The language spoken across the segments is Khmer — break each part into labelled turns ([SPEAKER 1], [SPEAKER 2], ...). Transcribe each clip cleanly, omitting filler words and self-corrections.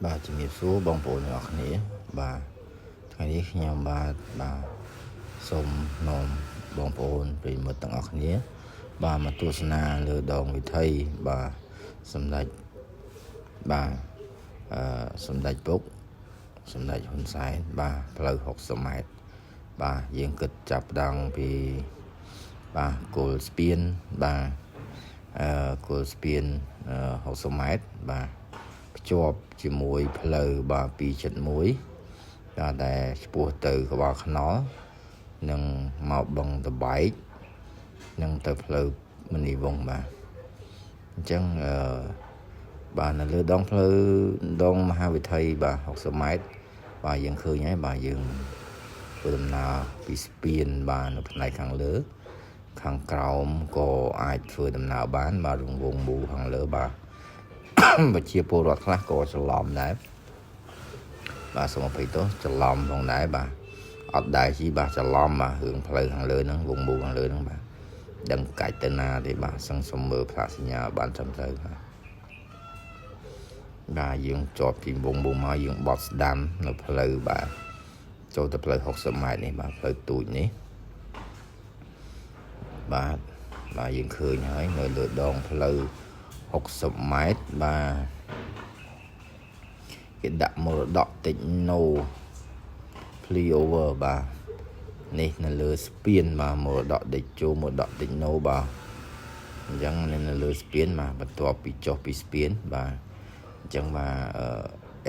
[SPEAKER 1] បាទជំរាបសួរបងប្អូនទាំងអស់គ្នាបាទថ្ងៃនេះខ្ញុំបាទបាទសូមនាំបងប្អូនប្រិយមិត្តទាំងអស់គ្នា បាទមកទស្សនាលើដងវិថីបាទសម្ដេចបាទអឺសម្ដេចពុកសម្ដេចហ៊ុនសែនបាទផ្លូវ60ម៉ែត្របាទយើងគិតចាប់ផ្ដើមពីបាទគល់ស្ពានបាទគល់ស្ពាន60ម៉ែត្របាទភ្ជាប់ជាមួយផ្លូវបាទ271បាទដែលឆ្ពោះទៅក្បាលខ្នល់និងមកបឹងតបែកនិងទៅផ្លូវមនីវងបាទអញ្ចឹងអឺបាទនៅលើដងផ្លូវដងមហាវិថីបាទ60ម៉ែត្របាទយើងឃើញហើយបាទយើងធ្វើដំណើរពីស្ពានបាទនៅផ្នែកខាងលើ ខាងក្រោមក៏អាចធ្វើដំណើរបានបាទរង្វង់មូលខាងលើបាទ ប្រជាពលរដ្ឋខ្លះក៏ច្រឡំដែរបាទសូមអភ័យទោសច្រឡំផងដែរបាទអត់ដែរជីបាទច្រឡំបាទរឿងផ្លូវខាងលើហ្នឹងវងមូលខាងលើហ្នឹងបាទដឹងកាច់ទៅណាទេបាទសឹងសុំមើលផ្លាកសញ្ញាបានត្រឹមត្រូវបាទបាទយើងជាប់ពីវងមូលមកយើងបត់ស្ដាំនៅផ្លូវបាទចូលទៅផ្លូវ60ម៉ែត្រនេះបាទផ្លូវទូចនេះបាទបាទយើងឃើញហើយនៅលើដងផ្លូវ60ម៉ែត្របាទគេដាក់មរតកតិចណូ flyover បាទនេះនៅលើស្ពានបាទមរតកតិចជោមរតកតិចណូបាទអញ្ចឹងនៅលើស្ពានបាទបន្ទាប់ពីចុះពីស្ពានបាទអញ្ចឹងបាទអឺ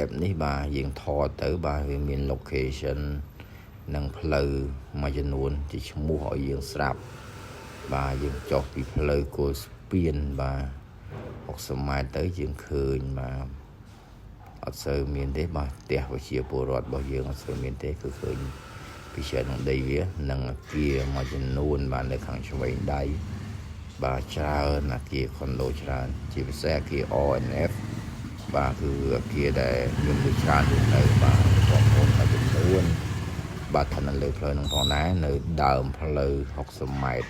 [SPEAKER 1] app នេះបាទយើងថតទៅបាទវាមាន location និងផ្លូវមួយចំនួនជាឈ្មោះឲ្យយើងស្រាប់បាទយើងចុះពីផ្លូវគោលស្ពានបាទ60ម៉ែត្រទៅយើងឃើញបាទអត់សូវមានទេបាទផ្ទះវិជាពលរដ្ឋរបស់យើងអត់សូវមានទេគឺឃើញពិសេសក្នុងដីវានិងអគារមួយចំនួនបាទនៅខាងឆ្វេងដៃបាទច្រើនអគារខុនដូច្រើន ជាពិសេសអគារ ONF បាទគឺអគារដែលមានមនុស្សច្រើនរស់នៅបាទបងប្អូនមួយចំនួនបាទស្ថិតនៅលើផ្លូវនឹងផងដែរនៅដើមផ្លូវ60ម៉ែត្រ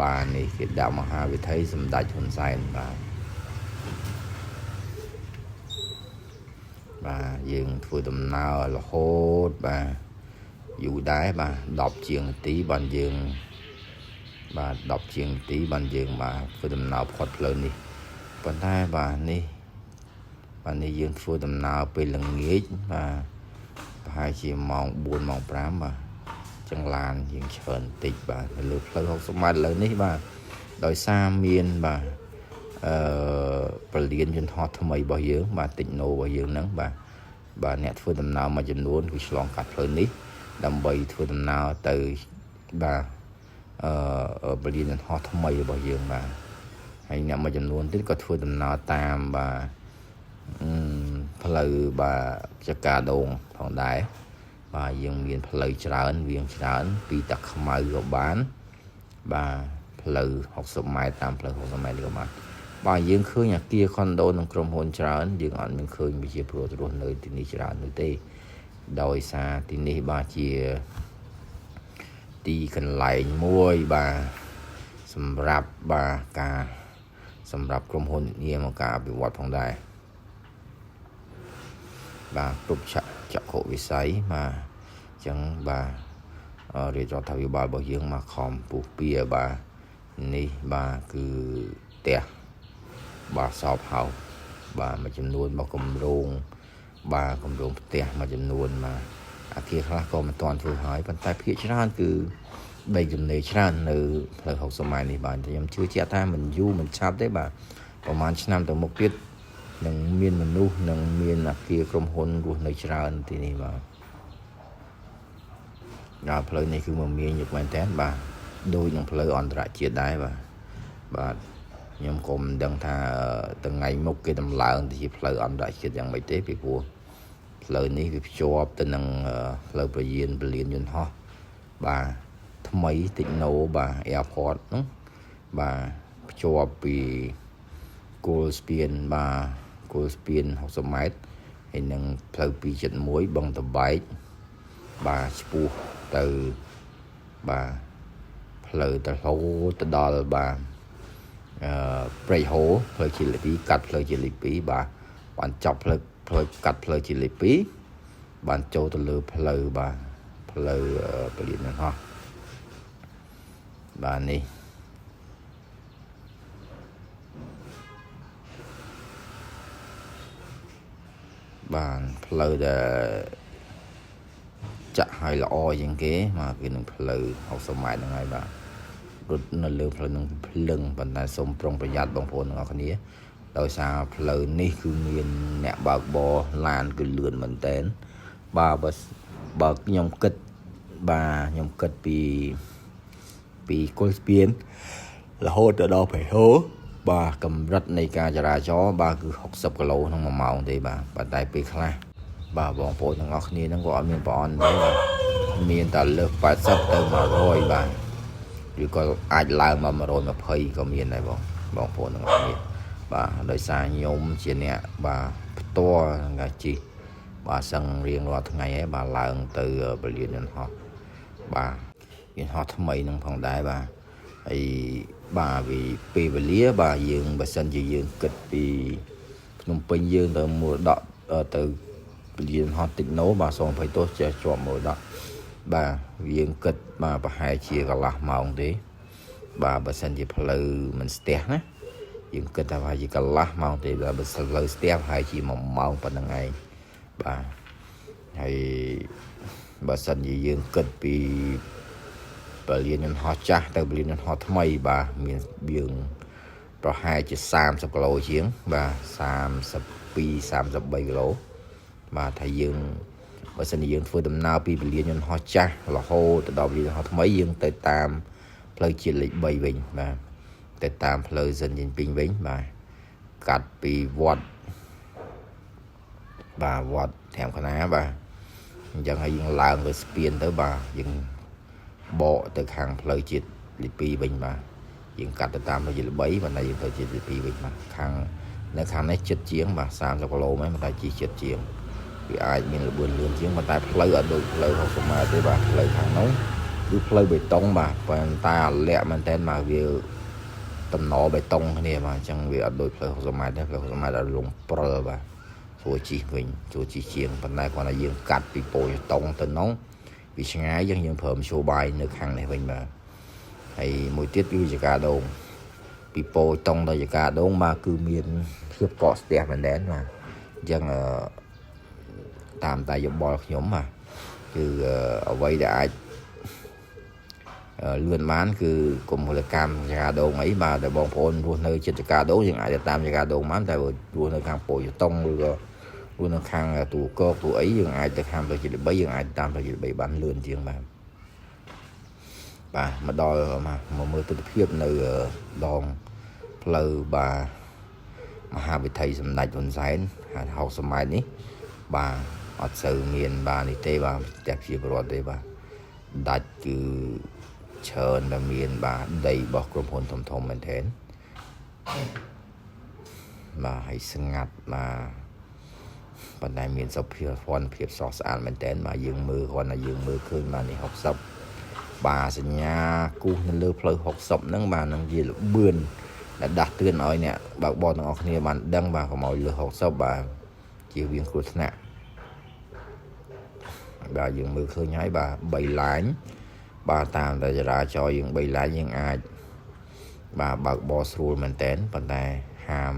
[SPEAKER 1] បាទនេះគេដាក់មហាវិថីសម្ដេចហ៊ុនសែនបាទបាទយើងធ្វើដំណើររហូតបាទយូរដែរបាទ10ជាងនាទីបានយើងបាទ10ជាងនាទីបានយើងបាទធ្វើដំណើរផុតផ្លូវនេះប៉ុន្តែបាទនេះបាទនេះយើងធ្វើដំណើរពេលល្ងាចបាទប្រហែលជាម៉ោង4ម៉ោង5បាទចង្ឡានយើងច្រើនតិចបាទនៅលើផ្លូវ60ម៉ែត្រឥឡូវនេះបាទដោយសារមានបាទអឺប្រលានយន្តហោះថ្មីរបស់យើងបាទតិចណូរបស់យើងហ្នឹងបាទបាទអ្នកធ្វើដំណើរមួយចំនួនគឺឆ្លងកាត់ផ្លូវនេះដើម្បីធ្វើដំណើរទៅបាទអឺប្រលានយន្តហោះថ្មីរបស់យើងបាទហើយអ្នកមួយចំនួនទៀតក៏ធ្វើដំណើរតាមបាទផ្លូវបាទចកាដងផងដែរបាទយើងមានផ្លូវច្រើនវៀងច្រើនពីតាខ្មៅក៏បានបាទផ្លូវ60ម៉ែត្រតាមផ្លូវ60ម៉ែត្រនេះក៏បានបាទយើងឃើញអាគារខុនដូនិងក្រុមហ៊ុនច្រើនយើងអត់មានឃើញប្រជាពលរដ្ឋរស់នៅទីនេះច្រើននោះទេដោយសារទីនេះបាទជាទីកន្លែងមួយបាទសម្រាប់បាទការសម្រាប់ក្រុមហ៊ុននាមកការអភិវឌ្ឍផងដែរបាទគ្រប់ចក្ខុវិស័យបាទអញ្ចឹងបាទរាជរដ្ឋាភិបាលរបស់យើងមកខំពុះពៀបាទនេះបាទគឺផ្ទះបាទសពហៅបាទមួយចំនួនមកគម្រោងបាទគម្រោងផ្ទះមួយចំនួនបាទអាគារខ្លះក៏មិនទាន់ធ្វើហើយប៉ុន្តែភាគច្រើនគឺដីចំណេច្រើននៅផ្លូវ60ម៉ែត្រនេះបាទខ្ញុំជឿជាក់ថាមិនយូរមិនឆាប់ទេបាទប្រហែលឆ្នាំទៅមុខទៀតនឹងមានមនុស្សនឹងមានអាគារក្រុមហ៊ុនរស់នៅច្រើនទីនេះបាទដល់ផ្លូវនេះគឺមមាញឹកមែនតើបាទដូចនឹងផ្លូវអន្តរជាតិដែរបាទបាទខ្ញុំក៏មិនដឹងថាថ្ងៃមុខគេដំឡើងទៅជាផ្លូវអន្តរជាតិយ៉ាងម៉េចទេពីព្រោះផ្លូវនេះវាភ្ជាប់ទៅនឹងផ្លូវប្រយានពលានយន្តហោះបាទថ្មីតិចណូបាទ airport ហ្នឹងបាទភ្ជាប់ពីគោលស្ពានបាទគោលស្ពាន60ម៉ែត្រហើយនឹងផ្លូវ271បឹងតបែកបាទឆ្ពោះទៅបាទផ្លូវទៅរហូតទៅដល់បាទអឺព្រែកហូផ្លូវជាលេខ2កាត់ផ្លូវជាលេខ2បាទបានចប់ផ្លូវ ផ្លូវកាត់ផ្លូវជាលេខ2បានចូលទៅលើផ្លូវបាទផ្លូវពលានយន្តហោះបាទនេះបាទផ្លូវដែលចាក់ឲ្យល្អជាងគេបាទគឺនឹងផ្លូវ60ម៉ែត្រហ្នឹងហើយបាទរត់នៅលើផ្លូវនឹងភ្លឹងប៉ុន្តែសូមប្រុងប្រយ័ត្នបងប្អូនទាំងអស់គ្នាដោយសារផ្លូវនេះគឺមានអ្នកបើកបរឡានគឺលឿនមែនតែនបាទបើខ្ញុំគិតបាទខ្ញុំគិតពីគុលស្ពានរហូតទៅដល់ប្រេហូបាទកម្រិតនៃការចរាចរណ៍បាទគឺ60គីឡូក្នុង1ម៉ោងទេបាទប៉ុន្តែពេលខ្លះបាទបងប្អូនទាំងអស់គ្នាហ្នឹងក៏អត់មានប្រអន់ទេបាទមានតែលើស80ទៅ100បាទឬក៏អាចឡើងមក120ក៏មានដែរបងបងប្អូនទាំងអស់គ្នាបាទដោយសារខ្ញុំជាអ្នកបាទផ្ទាល់ក្នុងការជិះបាទសឹងរៀងរាល់ថ្ងៃឯងបាទឡើងទៅពលានយន្តហោះបាទយន្តហោះថ្មីនឹងផងដែរបាទហើយបាទពីពេលវេលាបាទយើងបើសិនជាយើងគិតពីភ្នំពេញយើងទៅមរតកទៅពលានហោះតិចណូបាទសូមអភ័យទោសចេះជាប់មរតកបាទយើងគិតបាទប្រហែលជាកន្លះម៉ោងទេបាទបើសិនជាផ្លូវមិនស្ទះណាយើងគិតថាប្រហែលជាកន្លះម៉ោងទេបើផ្លូវស្ទះប្រហែលជា1ម៉ោងប៉ុណ្្នឹងឯងបាទហើយបើសិនជាយើងគិតពីពលានយន្តហោះចាស់ទៅពលានយន្តហោះថ្មីបាទមានយើងប្រហែលជា30គីឡូជាងបាទ32 33គីឡូបាទថាយើងបើសិនជាយើងធ្វើដំណើរពីពលានយន្តហោះចាស់រហូតទៅដល់ពលានយន្តហោះថ្មីយើងទៅតាមផ្លូវជាតិលេខ3វិញបាទទៅតាមផ្លូវសិនជីនពីងវិញបាទកាត់ពីវត្តបាទវត្តត្រាំខ្នាបាទអញ្ចឹងហើយយើងឡើងទៅស្ពានទៅបាទយើងបកទៅខាងផ្លូវជាតិលេខ2វិញបាទយើងកាត់ទៅតាមផ្លូវជាតិលេខ3ប៉ុន្តែយើងទៅជាតិលេខ2វិញបាទខាងនៅខាងនេះចិត្តជាងបាទ30គីឡូមែនប៉ុន្តែជិះចិត្តជាងវាអាចមានល្បឿនលឿនជាងប៉ុន្តែផ្លូវអត់ដូចផ្លូវ60ម៉ែត្រទេបាទផ្លូវខាងនោះគឺផ្លូវបេតុងបាទប៉ុន្តែអាលាក់មែនតើមកវាតំណបេតុងគ្នាបាទអញ្ចឹងវាអត់ដូចផ្លូវ60ម៉ែត្រទេផ្លូវ60ម៉ែត្រអត់លងព្រិលបាទស្រួលជិះវិញស្រួលជិះជាងប៉ុន្តែគ្រាន់តែយើងកាត់ពីពោធិតុងទៅនោះវាឆ្ងាយយើងយើងប្រើមធ្យោបាយនៅខាងនេះវិញបាទហើយមួយទៀតគឺចកាដូងពីពោធិតុងដល់ចកាដូងបាទគឺមានភាពកកស្ទះមែនទែនបាទអញ្ចឹងតាមតែយោបល់ខ្ញុំបាទគឺអ្វីដែលអាចលឿនបានគឺកុំពលកម្មចកាដូងអីបាទតែបងប្អូនរស់នៅជិតចកាដូងយើងអាចទៅតាមចកាដូងបានតែបើរស់នៅខាងពោធិតុងឬក៏រស់នៅខាងទូកកទូអីយើងអាចទៅខាងផ្លូវជាតិ3យើងអាចតាមផ្លូវជាតិ3បានលឿនជាងបាទបាទមកដល់មកមើលទស្សនភាពនៅដងផ្លូវបាទមហាវិថីសម្ដេចហ៊ុនសែន60ម៉ែត្រនេះបាទអត់សូវមានបាទនេះទេបាទផ្ទះជាប្រវត្តិទេបាទដាច់គឺច្រើនតែមានបាទដីរបស់ក្រុមហ៊ុនធំធំមែនទែនបាទហើយស្ងាត់បាទប៉ុន្តែមានសុភាពភ័ណ្ឌភាពស្រស់ស្អាតមែនទែនបាទយើងមើលគ្រាន់តែយើងមើលឃើញបាទនេះ60បាទសញ្ញាគូសនៅលើផ្លូវ60ហ្នឹងបាទនឹងជាលបឿនដែលដាស់តឿនឲ្យអ្នកបើកបរទាំងអស់គ្នាបានដឹងបាទកុំឲ្យលើស60បាទជៀសវាងគ្រោះថ្នាក់បាទយើងមើលឃើញហើយបាទ3ឡាញបាទតាមតែចរាចរណ៍យើង3ឡាញយើងអាចបាទបើកបរស្រួលមែនតែនប៉ុន្តែហាម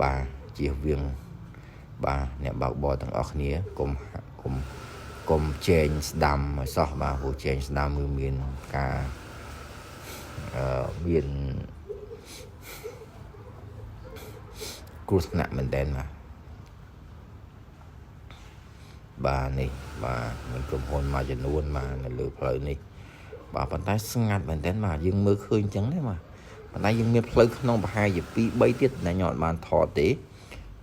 [SPEAKER 1] បាទជៀសវាងបាទអ្នកបើកបរទាំងអស់គ្នាកុំកុំកុំជែងស្ដាំឲ្យសោះបាទព្រោះជែងស្ដាំគឺមានការមានគ្រោះថ្នាក់មែនតែនបាទបាទនេះបាទមានក្រុមហ៊ុនមួយចំនួនបាទនៅលើផ្លូវនេះបាទប៉ុន្តែស្ងាត់មែនតើបាទយើងមើលឃើញអញ្ចឹងទេបាទប៉ុន្តែយើងមានផ្លូវក្នុងប្រហែលជា2 3ទៀតតែខ្ញុំអត់បានថតទេ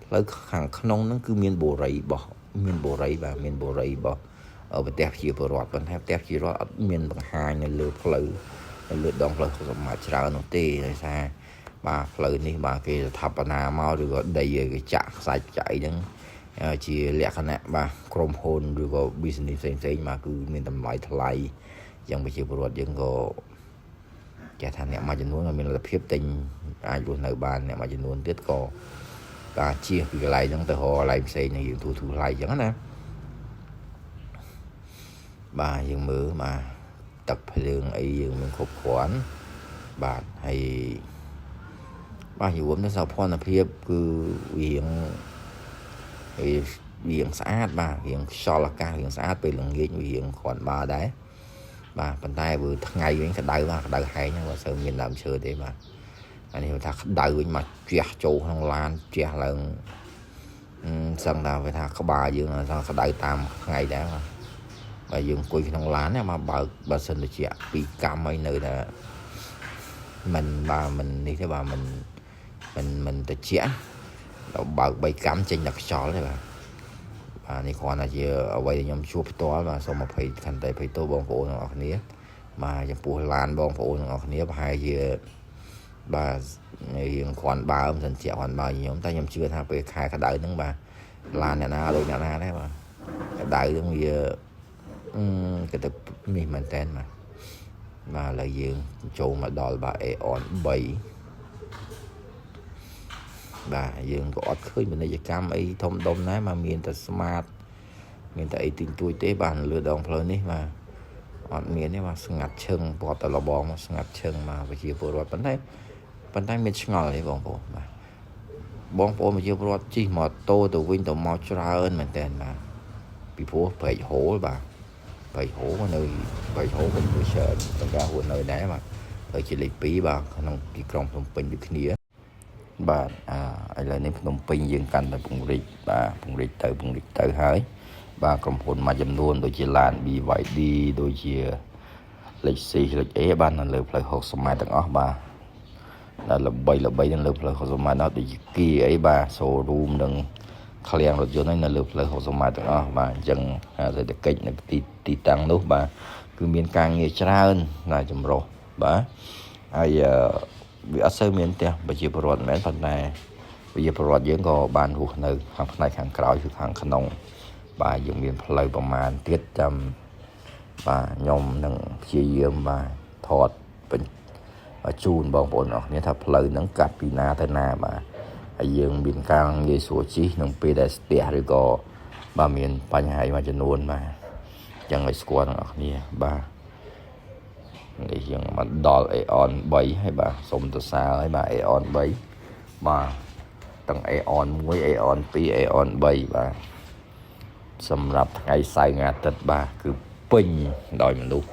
[SPEAKER 1] ផ្លូវខាងក្នុងហ្នឹងគឺមានបូរីរបស់មានបូរីបាទមានបូរីរបស់ប្រទេសជាពលរដ្ឋប៉ុន្តែប្រទេសជារដ្ឋអត់មានបង្ហាញនៅលើផ្លូវនៅលើដងផ្លូវ60ម៉ែត្រច្រើននោះទេដោយសារបាទផ្លូវនេះបាទគេស្ថាបនាមកឬក៏ដីគេចាក់ខ្សាច់ចាក់អីហ្នឹងជាលក្ខណៈបាទក្រុមហ៊ុនឬក៏ business ផ្សេងផ្សេងបាទគឺមានតម្លៃថ្លៃយ៉ាងប្រជាពលរដ្ឋយើងក៏គេថាអ្នកមួយចំនួនមានលទ្ធភាពទិញអាចរស់នៅបានអ្នកមួយចំនួនទៀតក៏ បាទជៀសពីកន្លែងហ្នឹងទៅរកកន្លែងផ្សេងនឹងយើងទូទូថ្លៃអញ្ចឹងណាបាទយើងមើលបាទទឹកភ្លើងអីយើងមានគ្រប់គ្រាន់បាទហើយបាទយួមនេះសោភ័ណភាពគឺវារៀងស្អាតបាទរៀងខ្យល់អាកាសរៀងស្អាតពេលល្ងាចវារៀងគ្រាន់បើដែរបាទប៉ុន្តែបើថ្ងៃវិញក្តៅបាទក្តៅហែងហ្នឹងបើសូវមានដើមឈើទេបាទអានេះថាក្តៅវិញមកជះចូលក្នុងឡានជះឡើងសឹងថាវាថាក្បាលយើងថាក្តៅតាមថ្ងៃដែរបាទបើយើងអង្គុយក្នុងឡានណាមកបើកបើសិនទៅជាពីកម្មអីនៅតែមិនបាទមិននេះទេបាទមិនមិនមិនតិចដល់បើក3កម្មចេញតែខ្យល់ទេបាទបាទនេះគ្រាន់តែជាអ្វីដែលខ្ញុំជួបផ្ទាល់បាទសូមអភ័យខន្តីអភ័យទោសបងប្អូនទាំងអស់គ្នាបាទចំពោះឡានបងប្អូនទាំងអស់គ្នាប្រហែលជាបាទរៀងគ្រាន់បើមិនសិនជាគ្រាន់បើខ្ញុំតែខ្ញុំជឿថាពេលខែក្តៅហ្នឹងបាទឡានអ្នកណាដូចអ្នកណាដែរបាទក្តៅហ្នឹងវាអឺគេទៅនេះមែនតើបាទបាទឥឡូវយើងចូលមកដល់បាទ Aeon 3បាទយើងក៏អត់ឃើញពាណិជ្ជកម្មអីធំដុំដែរមកមានតែ smart មានតែអីទីងទួចទេបាទលើដងផ្លូវនេះបាទអត់មានទេបាទស្ងាត់ឈឹងពតតលបងមកស្ងាត់ឈឹងមកប្រជាពលរដ្ឋប៉ុន្តែប៉ុន្តែមានឆ្ងល់ទេបងប្អូនបាទបងប្អូនប្រជាពលរដ្ឋជិះម៉ូតូទៅវិញទៅមកច្រើនមែនតើបាទពីព្រោះព្រែកហូលបាទព្រែកហូលនៅព្រែកហូលក៏មានច្រើនក្នុងការហួរនៅដែរបាទហើយជាលេខ2បាទក្នុងទីក្រុងភ្នំពេញដូចគ្នាបាទអាឥឡូវនេះភ្នំពេញយើងកាន់តែពង្រីកបាទពង្រីកទៅពង្រីកទៅហើយបាទក្រុមហ៊ុនមួយចំនួនដូចជាឡាន BYD ដូចជាលេខ C លេខ A បាទនៅលើផ្លូវ60ម៉ែត្រទាំងអស់បាទដែលល្បីល្បីនៅលើផ្លូវ60ម៉ែត្រដល់ដូចជាគីអីបាទ showroom និងឃ្លាំងរថយន្តនៅលើផ្លូវ60ម៉ែត្រទាំងអស់បាទអញ្ចឹងសេដ្ឋកិច្ចនៅទីទីតាំងនោះបាទគឺមានការងារច្រើនណាចម្រុះបាទហើយវាអត់សូវមានផ្ទះប្រជាពលរដ្ឋមែនប៉ុន្តែប្រជាពលរដ្ឋយើងក៏បានរស់នៅខាងផ្នែកខាងក្រោយគឺខាងក្នុងបាទយើងមានផ្លូវប្រមាណទៀតចាំបាទខ្ញុំនឹងព្យាយាមបាទថតបញ្ជូនបងប្អូនអរគ្នាថាផ្លូវហ្នឹងកាត់ពីណាទៅណាបាទហើយយើងមានការងាយស្រួលជិះក្នុងពេលដែលស្ទះឬក៏បាទមានបញ្ហាមួយចំនួនបាទអញ្ចឹងឲ្យស្គាល់ទាំងអស់គ្នាបាទនេះយើងមកដល់ Aeon 3ហើយបាទសូមសរសើរហើយបាទ Aeon 3បាទទាំង Aeon 1 Aeon 2 Aeon 3បាទសម្រាប់ថ្ងៃសៅរ៍ថ្ងៃអាទិត្យបាទគឺពេញដោយមនុស្ស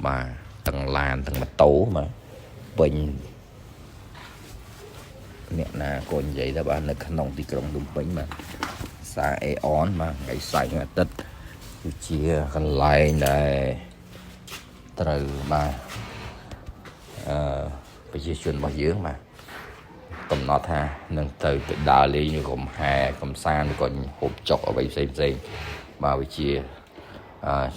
[SPEAKER 1] បាទទាំងឡានទាំងម៉ូតូបាទពេញអ្នកណាក៏និយាយដែរបាទនៅក្នុងទីក្រុងភ្នំពេញបាទផ្សារ Aeon បាទថ្ងៃសៅរ៍ថ្ងៃអាទិត្យគឺជាកន្លែងដែលត្រូវបាទអឺប្រជាជនរបស់យើងបាទកំណត់ថានឹងទៅទៅដើរលេងឬក៏ហែកំសាន្តឬក៏ហូបចុកអ្វីផ្សេងផ្សេងបាទវាជា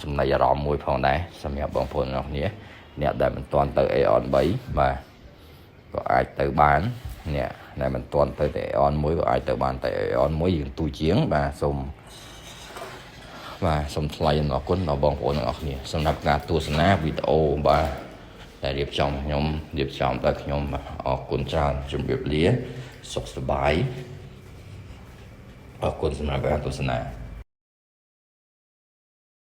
[SPEAKER 1] ចំណៃអារម្មណ៍មួយផងដែរសម្រាប់បងប្អូនទាំងអស់គ្នាអ្នកដែលមិនទាន់ទៅ Aeon 3បាទក៏អាចទៅបានអ្នកដែលមិនទាន់ទៅតែ Aeon 1ក៏អាចទៅបានតែ Aeon 1យើងទូជាងបាទសូមបាទសូមថ្លែងអំណរគុណដល់បងប្អូនទាំងអស់គ្នាសម្រាប់ការទស្សនាវីដេអូបាទដែលរៀបចំខ្ញុំរៀបចំដោយខ្ញុំបាទអរគុណច្រើនជម្រាបលាសុខសប្បាយអរគុណសម្រាប់ការទស្សនា។